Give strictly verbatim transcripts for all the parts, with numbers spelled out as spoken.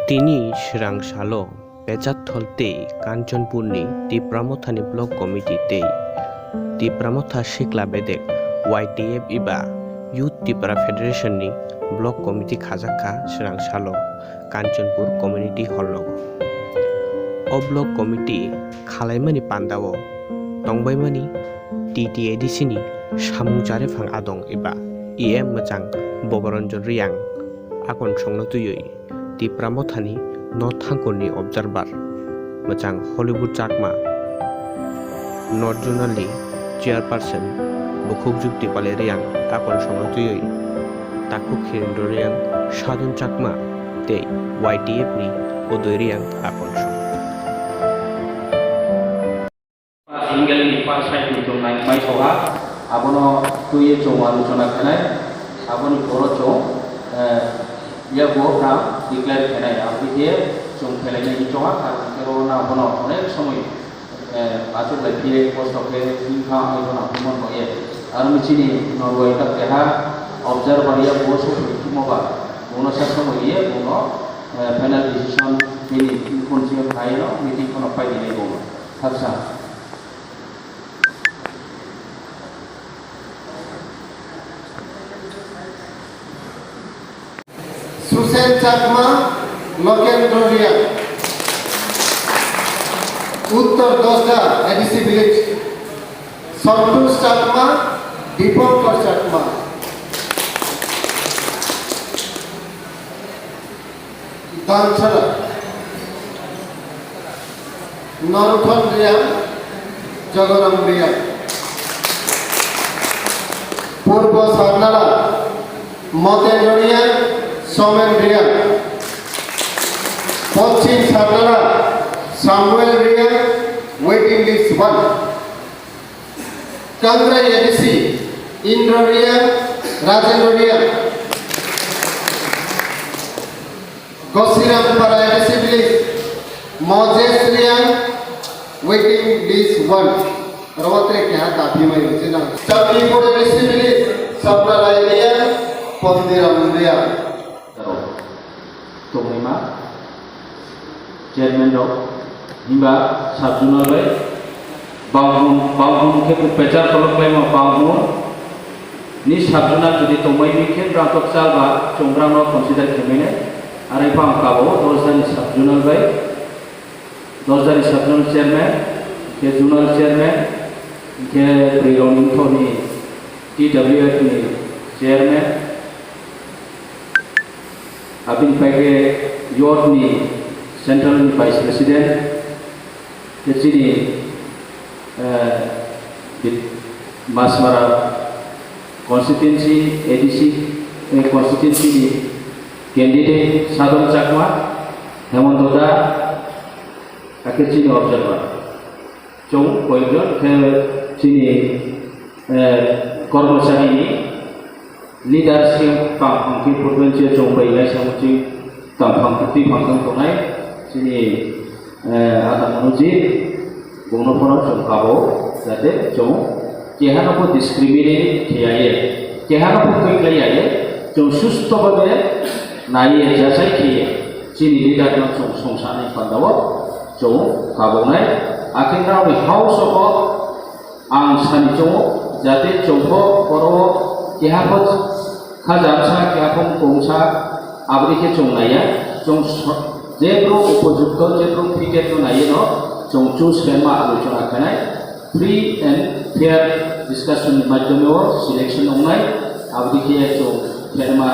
Tini swrang salo Pecharthal tei Kanchanpurni Tipra Mothani Block Committee tei Tipra Motha Sikla Bedek, Y T F, eba Youth Tipra Federation ni Block Committee khajak kha swrang salo Kanchanpur Community Hall o. O Block Committee khalaimani pandao tongbaimani T T A D C ni samung chariphang adong eba E M mwchang Boboranjan Reang akon songno twiwi Tipra Mothani North Thangkurni observer mwchang Hollywood Chakma, North Zonal ni chairperson Bukhukjwk Dipali Reang akon songno twiwi takhuk Hirendra Reang, Sadhan Chakma tei Y T F ni Udoy Reang akon song. Angle ni first side ni chwng nai mai soha, abono twiwi chwng alochona khainai, aboni poro chwng, eh, yago ta declare khainai, aboni khe chwng khelainai ni choha, karon khe oro abono onek somoi, eh, achuk lai phiye kosto khe wngkha, wngkha na hwnmano ye. Aro chini norwai ta keha observer ya bo so khimo ba, bono sa somoi ye bono, eh, final decision bini phone sio khai no meeting kono pai dinai bono. Haksa. Susen Chakma, Lokendra Reang, Uttar Dosda A D C village, Santosh Chakma, Dipankar Chakma, Dansara, Naruthon Reang, Jaganam Reang. Purbo Sarnala, Motendra Reang, Somen Reang. Poschim Sarnala, Samuel Reang, waiting list one. Kangrai A D C, Indra Reang, Rajendra Reang. Gosirampara A D C village, Moses Reang, waiting list one. Rawatre keha dabi mai rwjana. Chakipur A D C village, Sapra Rai Reang, Pondiram Reang. Tongwi ma chairman rok, himba sub zonal bai bangrum, bangrum khe kwpechar kolok bai ma bangrum ni sub zonal jodi tongbai mi khe brang tok chal ba chwng brang no consider khe mene. Are bang kabo dos jani sub zonal bai, dos jani sub zonal chairman, khe zonal chairman, khe bwrwi rok ni thor ni T W F ni chairman, Abini pai khe youth ni central ni vice president, khe chini, eh, bit-, Masmara constituency, A D C, eh, constituency ni candidate Sadhan Chakma, Hemanta Da, hakhe chini observer. Chwng koyekjon khe chini, eh, kormochari ni leadership tangphang khe purbenche chwng bai lai samo chwng tangphang twi phang thang tongnai chini, eh, ata manuji bongno phano chwng kabo jate chwng kehano bo discriminate khaya ye, kehano bo koi khlai ya ye, chwng susto bhabe nai ye jachai khe ye chini leader no chwng songsa ni panda o chwng kabonai, akhe nrao ni house o ang sani chongo, jate chwng pho oro keha pho kha jamsa, keha pho mukungsa, aboni khe chwng naiya, chwng so-, je bro upojukto, je bro fitted no naiye no, chwng choose khe ma alochona khenai, free and fair discussion ni madhyome o selection wngnai, aboni khe chwng khe ma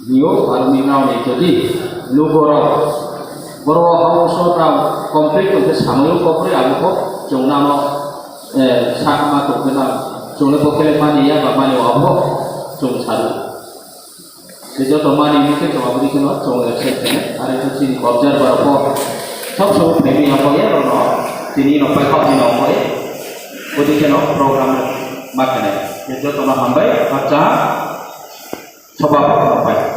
Nio army rao ni jodi lugo rao boro house rao complete tongkhe samung kokre abo kok chwng nano, eh, sakma tongkhe na chwng le bokhe mani ya ba mani abo chwng saru. Tei joto mani ni khe chwng aboni kheno chwng accept khe are khe chini observer rao kok sob sob phaini ya kok ya rao no tini no pai kok ni no kok ya. Odi kheno program ma khe nai. Tei joto no hambai khakcha. Soba pai.